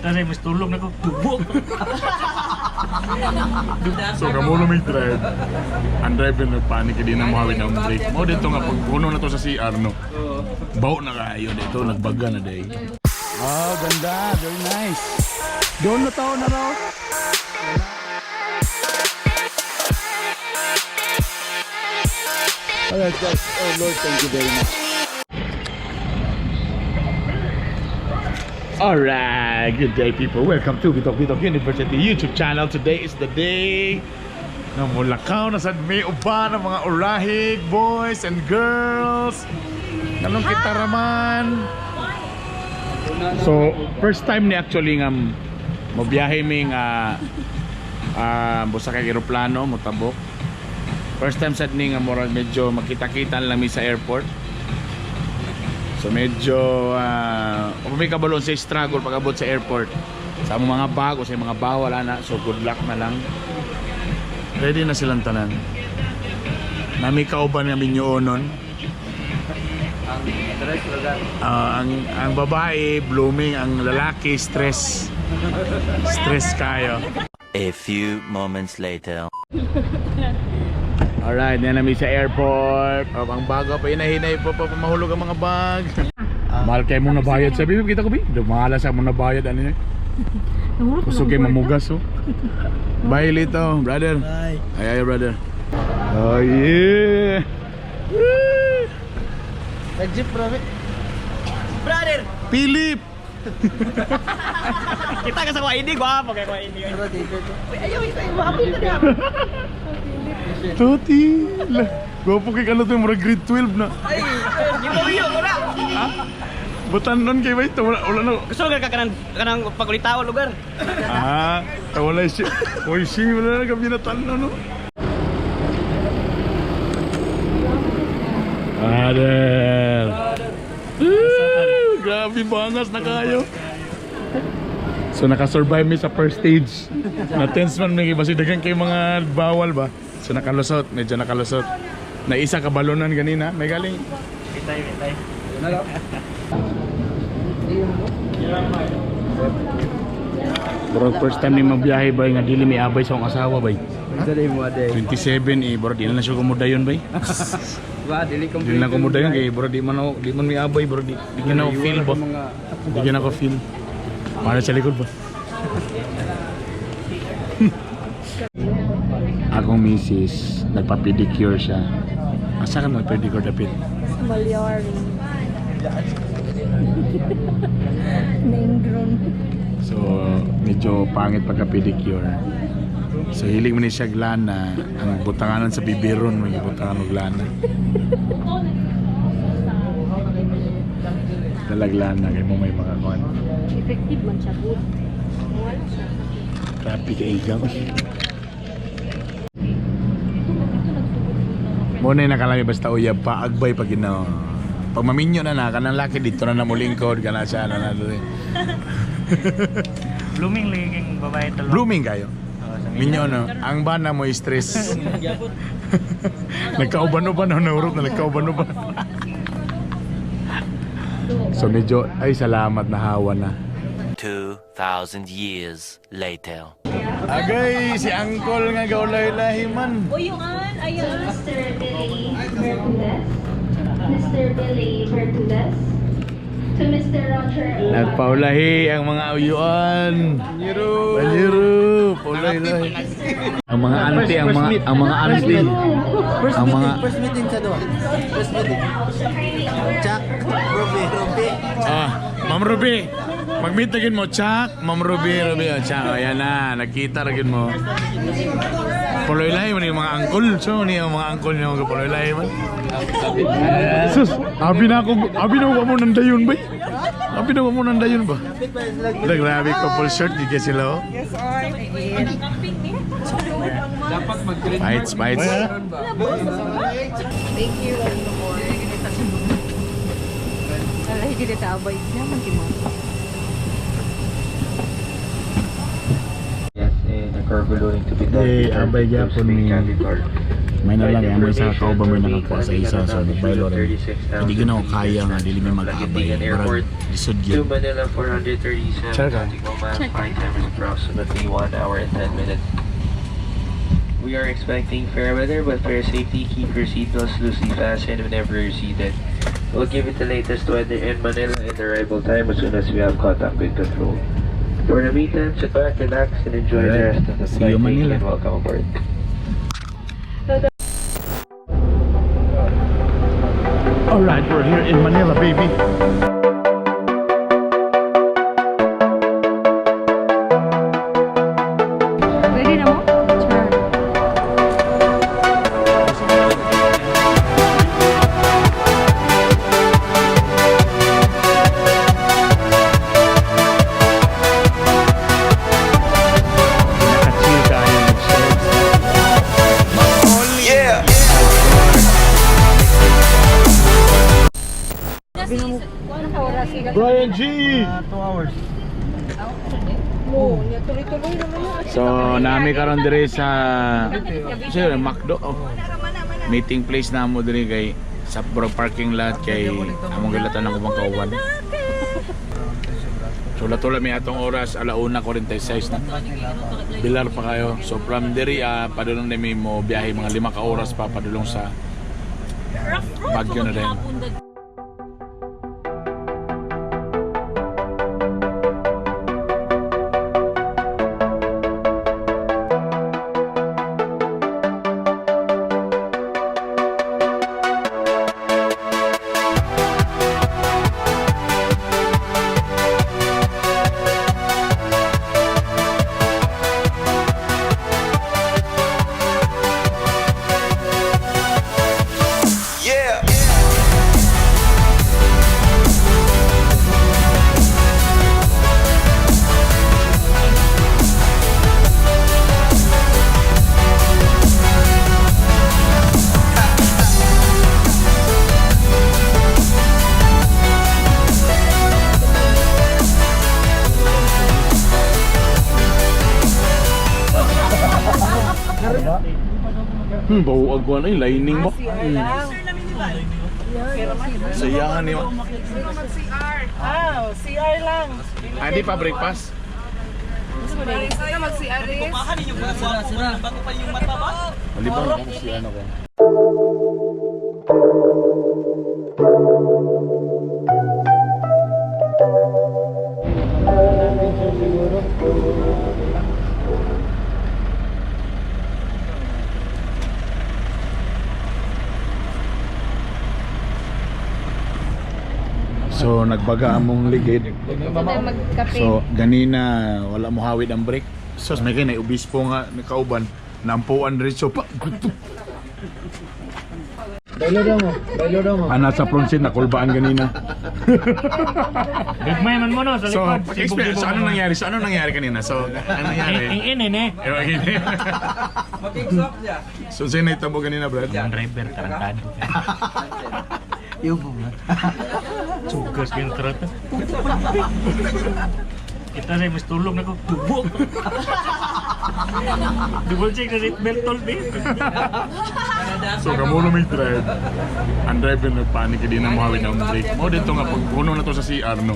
Kasi mas tulog na ko. Dubo. So kamo may drive. Ang driver nagpanik di na mohawid ang brake. Mo dito nga pag puno na to sa CR, no. Baw na kayo dito, nagbaga na day. Oh, ganda, very nice. Doon na tao na raw. Alright guys, oh Lord, thank you very much. Alright, good day people. Welcome to Bitok Bitok University YouTube channel. Today is the day na mulakaw na sad may uban ng mga urahig, boys and girls. Anong kita raman? So, first time ni actually nga mobiyahe mi nga busa kay eroplano motabok. First time sad ni nga murag medyo makita-kita lang mi sa airport. So medyo may kabalon sa struggle pag abot sa airport. Sa among mga bag o sa mga bawal ana, so good luck na lang. Ready na silang tanan. Nami kauban nga minyoonon. Ang dress lugar. Ang babae blooming, ang lalaki stress. Stress kayo. A few moments later. Alright, yan namin sa airport. Oh, ang bago pa, hinahinay po pa, mahulog ang mga bag. Mahal kayo mong nabayad. Sabi mo, kita ko, bi. Dumala sa mong nabayad. Ano yun? Gusto kayo mamugas, oh. Bye, Lito, brother. Bye. Ay, ay, brother. Oh, yeah. Woo! Nag-jeep, brother. Brother! Philip! Kita ka sa kuha ID, gwapo kay kuha ID. Pero dito to. Toti! Gwapo kay kano to, murag grade 12 na. Ay, yung wala. Butan nun kay ba ito? Wala, wala na. Gusto lugar ka kanang kanang pagulitaw lugar. Ah, wala siya. Uy, siya, wala na kami na no? Brother! Woo! Grabe, bangas na kayo. So nakasurvive mi sa first stage. Na-tense man mi basi daghan kay mga bawal ba. So nakalusot, medyo nakalusot. Na isa ka balonan ganina, may galing. Bitay, bitay. Bro, first time ni magbiyahe bay nga dili may abay sa akong asawa bay. Dali mo ade. 27 eh, bro, di na lang siya kumudayon bay. Ba, dili Di na kumudayon kay bro, di man ako, di man may abay bro, di ka na ako feel ba. Di ka na ako feel. Para sa likod ba? Akong misis, nagpa-pedicure siya. Asa ka nagpa-pedicure dapit? Malyari. Nengron. So, medyo pangit pagka-pedicure. So, hilig mo ni siya glana. Ang butanganan sa bibiron mo, yung butangan mo glana. Dalaglana, kay mo may makakuan. Effective man siya good. Wala siya. Grabe ka igaw. Muna yung nakalami basta uyab pa, agbay pag ginoo. Pag maminyo na na, kanang laki dito na namulingkod, kana siya na na. Blooming lagi babae talo. Blooming kayo. Oh, sa Minyo no, ang bana mo stress. Nagkauban-uban no, naurot na nagkauban-uban. So medyo, ay salamat na hawa na. 2,000 years later. Agay, si Angkol nga gaulay-lahi man. Uyungan, ayan. Mr. Billy Bermudez, Mr. Billy Bermudez, to Mr. Roger. Nagpaulahi ang mga uyuan. Banyero. Banyero. Paulahi-lahi. Ang mga auntie, ang mga auntie. First Ang meeting, mga- first meeting sa doon. First meeting. Jack, Ruby, Ruby. Ah, Ma'am Ruby. Mag-meet na gin mo, Chuck. Ma'am Ruby, Ruby, oh, Chuck. Ayan na, nagkita na gin mo. Puloy-lahi man yung mga angkol. So, ni ang mga angkol niyo mga puloy-lahi man. Sus, abi na ako, abi na ako mo nandayon ba? Abi na ako mo nandayon ba? Wala, grabe couple shirt, di kasi sila oh. Bites, bites. Thank you. Alay, kita abay. Naman kimo. Yes, and the cargo loading to be done. Eh, abay gyapon ni. Cabin guard. May na lang mo sa kauban mo nakakuha sa isa, so nagbaylo rin. Hindi ko na ako kaya nga dili mi magkaabay. Murag lisod To gyud. Manila, 437 Check, ah. nautical miles, flight time is approximately 1 hour and 10 minutes. We are expecting fair weather, but for safety, keep your seatbelts loosely fastened whenever you're seated. We'll give you the latest weather in Manila and arrival time as soon as we have contact with control. For the meantime, sit back, relax, and enjoy the Alright. rest of the See flight. you, Thank you Manila. and welcome aboard. Alright, we're here in Manila, baby. Ready na mo? Sure. Naka-chill tayo mag-shirts. Brian G! 2 hours. Mo, niya tuloy-tuloy naman yun. So, nami karon dire sa sir, McDo. Oh. Meeting place na mo dire kay sa bro parking lot kay among gilatan ng ubang kauban. So latula may atong oras alauna 46 na. Bilar pa kayo. So from diri padulong na mi mo biyahe mga 5 ka oras pa padulong sa Baguio na rin. Bawag ko na yung lining mo. Sayahan ni Mag-CR. Ah, CR lang. Ah, di pa breakfast? Gusto mag-CR is? Malibang ako si ano ko. So nagbaga among ligid. So tayo magkape. So ganina wala mo hawid ang break. So may kay obispo nga nakauban nampuan diretso pa. Baylo daw mo. Baylo daw mo. Ana sa front seat nakulbaan ganina. Gagmay man mo no sa So, likod. pag-explain, so ano nangyari? So ano nangyari kanina? So ano nangyari? Ing in eh. So sino naitabo ganina, Brad? Ang driver tarantado. Yung po ba? Sugas yung taranta. Kita sa mas tulog na ko. Tubok. Double check na seatbelt tol, be. So kamulo may drive. Ang driver nagpanik hindi na mohawid ang brake. Mo dito nga pag puno na to sa CR no.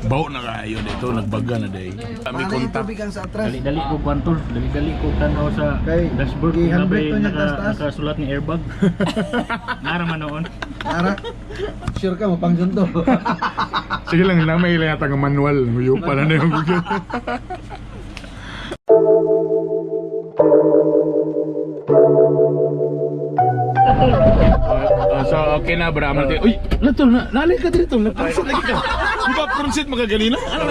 Baw na kayo dito, nagbaga na day. Kami Paano yung kontak. tubig ang sa atras? Dali-dali ko kwan tol. Dali-dali ko tanaw sa Kay, dashboard ko gi-handbrake gabi to niya, naka, taas-taas. nakasulat ni airbag. Nara man noon. Ara, sure ka mo pang to. Sige lang, na may yata ng manual. Huyo pala na yung Google. So okay na bra. Martin. Uy, latol na. Nalay ka dito. Napansin lagi ka. Di ba front seat magagalina? Ano?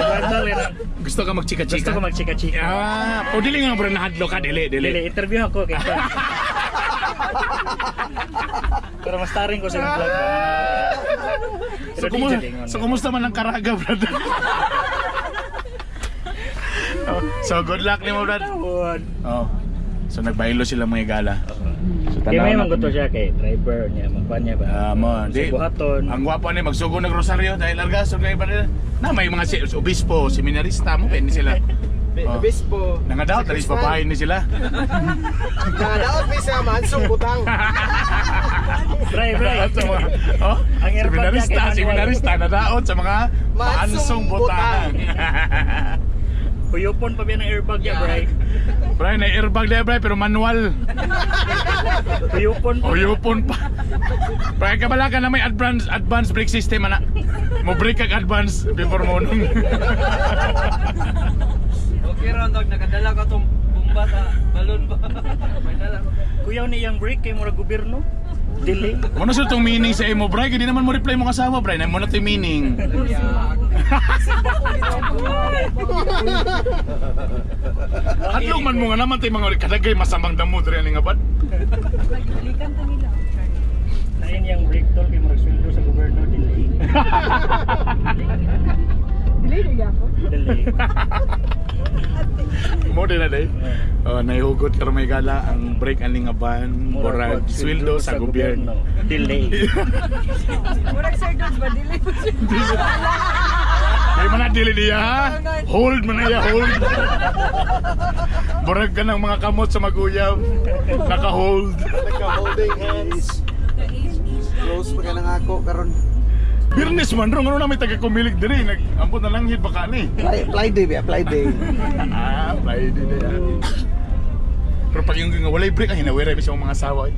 Gusto ka magchika-chika? Gusto ko magchika-chika. Ah, o dili nga bro nahadlo ka dili, dili. Dili, interview ako kay Kwan. Pero mas taring ko sa iyong vlog ba? So, Pero kumusta, DJ lingon. so kumusta man ang karaga, brother? Oh, so good luck nimo, brad. Tawon. Oh. So nagbaylo sila mga gala. So Kay may na- mangguto siya kay driver niya, magkuan niya ba? Ah, mo, di. Sa buhaton. Ang gwapo ni magsugo ng rosaryo dahil larga so kay brother. Na may mga si obispo, seminarista mo pwede sila. Oh. Obispo. Nangadaot alis babae ni sila. Nangadaot mi sa maansong butang. Bray, bray. Nadaot sa mga oh, Ang airbag seminarista, niya kay manual. seminarista nadaot sa mga maansong Maansong butang. Huyupon pa ba ng airbag ya, bray? Bray, na airbag na bray, pero manual. Huyupon pa. Uyupon pa. Bray, kabala ka na may advance brake system ana. Mo brake kag advance before mo nung. Okay ron dog, nakadala ka tong bomba sa balon ba? May dala ko. Kuyaw ni yang brake kay murag gobyerno. Delay. Mo na sir tong meaning sa imo, Bray, hindi naman mo reply mo kasama, Bray. Na mo na to yung meaning. Hadlong man mo nga naman tay mga kadagay masamang damo diri ani nga bad. Balikan ta nila. Lain yang brake tol kay murag sweldo sa gobyerno delay. Delay na gyapon. Delay. Mo din na day. Oh, nahihugot karon may gala ang break ani nga ban, murag sweldo sa gobyerno. Delay. Murag Sir Dodge ba delay po siya. Ay man na dili niya ha. Hold man na iya, hold. Murag ka ng mga kamot sa maguyab. Naka-hold. Nagka-holding hands. Close pa ka na nga ako karon. Birnes man ro ngano na may taga kumilig diri nag ambot na langhid baka ni. Fly day ba? Fly day. Ah, Friday na yan. Pero pag yung nga walay break ay hinawira mi sa mga asawa. Eh.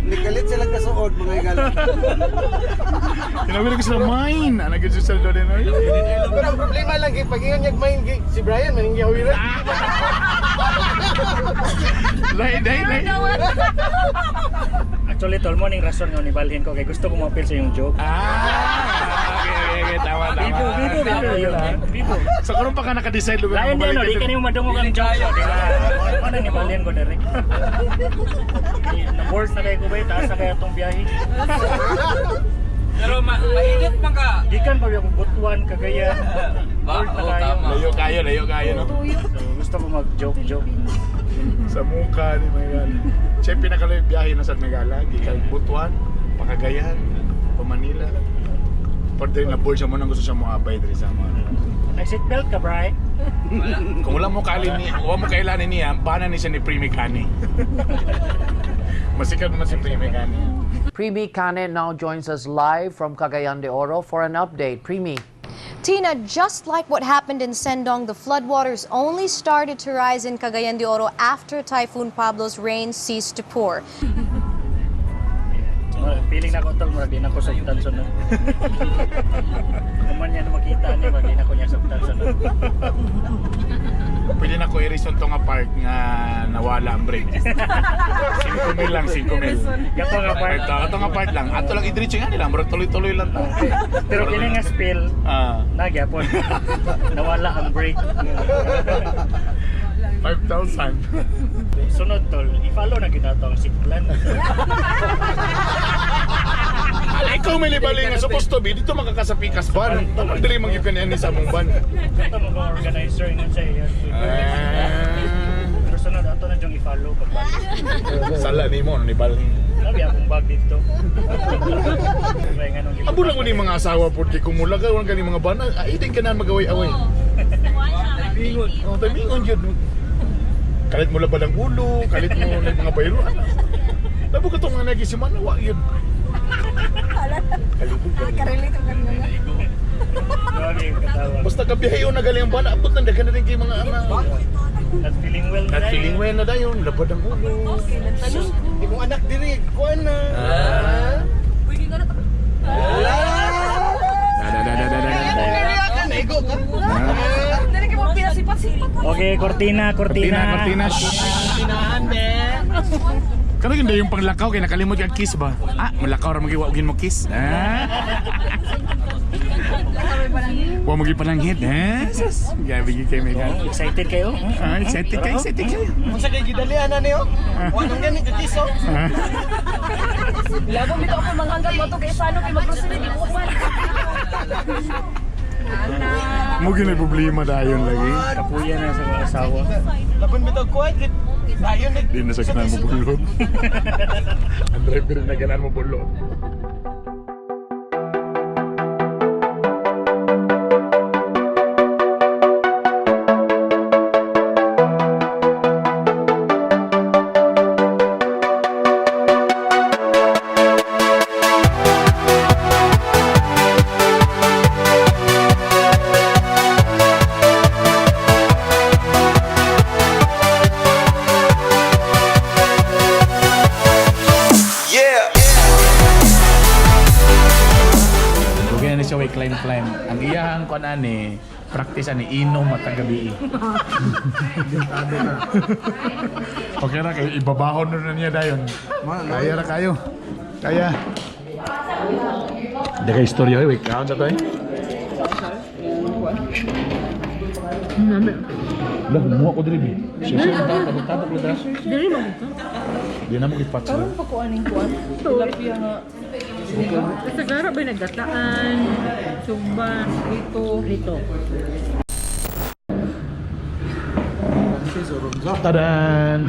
Nikalit sila kasuod mga higala. Hinawira ko sila mine. Ana gyud sila do din. Ay. Pero ang problema lang kay pag ingon niya main kay si Brian maning gihawira. Lahi dai lahi. Actually tol mo ning rason nga nibalhin ko kay gusto ko mo-appeal sa iyong joke. Ah, okay, tama, tama. Bibo, bibo, bibo, bibo. So karon pa ka naka-decide lugar Lain din, no, di ka nimo madungog ang joke ko, di ba? Mo na nibalhin ko direk. Na-bored na kayo ko ba, taas na kayo itong biyahe. Pero mainit man ka. Gikan pa yung Butuan, Cagayan. Ba? Bored na Oo, kayo. tama. Layo kayo, no? So, gusto ko mag-joke-joke. Sa mukha ni Megala. Siya yung pinakalayo biyahe na sa Megala. Gikan Butuan, Pacagayan, pa Manila. Pero diri na board siya mo nang gusto siya moabay diri sa mga. Nag-seatbelt ka, Bray? Kung wala mo kailin ni, wala mo kailanin niya, bana ni siya ni Primi Kani. Masikat mo na si Primi Kani. Primi Kane now joins us live from Cagayan de Oro for an update. Primi. Tina, just like what happened in Sendong, the floodwaters only started to rise in Cagayan de Oro after Typhoon Pablo's rain ceased to pour. Feeling na ko tol, murag di na ko sugtan sunod. Kung man niya na makita niya, murag di na ko niya sugtan sunod. Pwede na ko i-reason to nga part nga nawala ang break. 5 mil lang, 5 mil. Gato nga part. Ito, ato nga part lang. Ato lang idiretso nga nila, murag tuloy-tuloy lang ta. Pero kini nga spill, Ah, nagyapon. Nawala ang break. 5,000. Sunod tol, i-follow na kita ang seat plan. Ala, ikaw may libali nga supposed to be dito makakasapikas ban. Dili man gyud kaniya ni sa among ban. Ito mga organizer ingon sa iya. Ah, Pero sunod ato na diyong i-follow pagbalik. sala nimo no ni balhin. Sabi akong bag dito. Kaya nga nung Amo lang ni mga asawa pod kay kumula ka wala kani mga bana, ay din kanan magaway-away. Bingon. Oh, timingon jud. Kalit mo labad ang ulo, kalit mo ng mga bayro. Ano? Labo ka tong mga nagisiman, wa yun. Kalibog ka. Karelate ang kanila. Grabe yung katawa. Basta kabihayo na galing ang bana, abot lang daghan na din kay mga ama. Not feeling well na Not feeling well na dayon, labad ang ulo. Imong anak diri kuan na. Ah. Da da da da da da. Naigo ka. Dili kay mo pinasipat-sipat. Okay, cortina, cortina. Cortina, cortina. Shh. Kano ganda yung panglakaw kay nakalimot ka kiss ba? Ah, mulakaw ra magiwa ugin mo kiss. Ah. Wa mo gipalanghit, eh? Sus, gabi gyud kay Megan. Oh, excited kayo? Ah, excited kayo, excited kayo. Unsa kay gidalian na niyo? Wa nang gani ka kiss oh. Ah. Labo bitaw ko manghanggal mo to kay paano kay maggrocery di ko man. Mo gyud problema dayon lagi. Kapuya na sa mga asawa. Labon bitaw kuan kay dayon ni Di na sa kanan mo bulot. Ang driver na ganan mo bulot. way climb climb. Ang iyahang kuan ani, practice ani inom matag gabi. Okay ra kay ibabahon na niya dayon. Kaya ra kayo. Kaya. Daga istorya oy, wait kaon sa to eh. Lah, muha ko diri bi. Siya siya tabok tabok lang. Dili mo ko. Di na mo gipatch. Karon pa ko aning kuan. Tilapia nga. Sa gara ba naggataan? Sugba, Ito. rito. Tadan!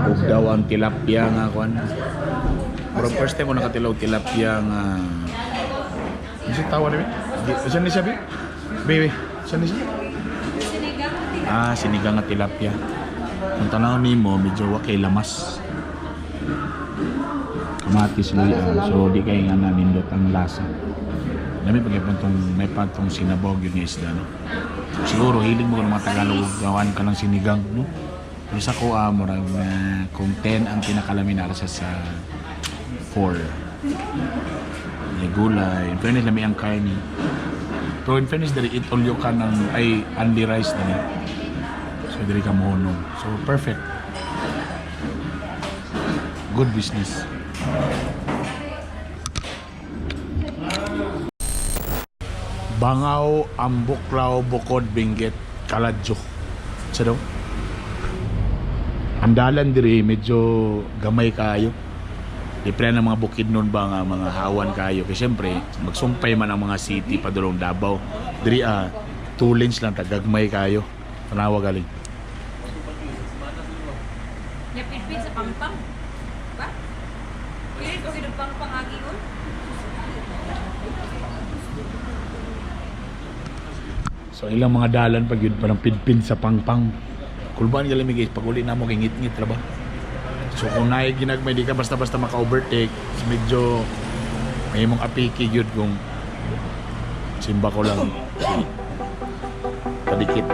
Ug daw ang tilapia nga kuan. Pero first time ko nakatilaw tilapia nga. Ano siya tawa ni? Saan ni siya, bi? Baby, saan ni siya? Ah, sinigang nga tilapia. Kung tanaw nimo, medyo wa kay lamas. Kamatis luya. So di kay nga nanindot ang lasa. Lami pag tong may patong sinabog yun nga isda, no? Siguro hilig mo ng mga Tagalog gawan ka ng sinigang, no? Pero sa kuha murag na kung 10 ang pinakalami na sa 4. May gulay. In fairness, lami ang karne. Pero in fairness, diri eat all you can ng, ay, only rice diri. So, diri ka mohunong. So, perfect. Good business. Bangaw, Ambuklaw, Bukod, Benguet, Kaladyo. Sa daw? Ang dalan diri medyo gamay kayo. Di pre ng mga bukid nun ba nga mga hawan kayo. Kasi siyempre, magsumpay man ang mga city padulong Davao. Diri two lanes lang tagagmay kayo. Tanawa galing. Napidpid sa pangpang. Ba? Kaya ko sino pangpang agi yun? So ilang mga dalan pag yun parang pidpid sa pangpang. Kulbaan galing mi guys, pag uli na mo kay ngit-ngit ra ba? So kung naay ginagmay di ka basta-basta maka-overtake, so medyo may imong apiki gyud kung simba ko lang padikit.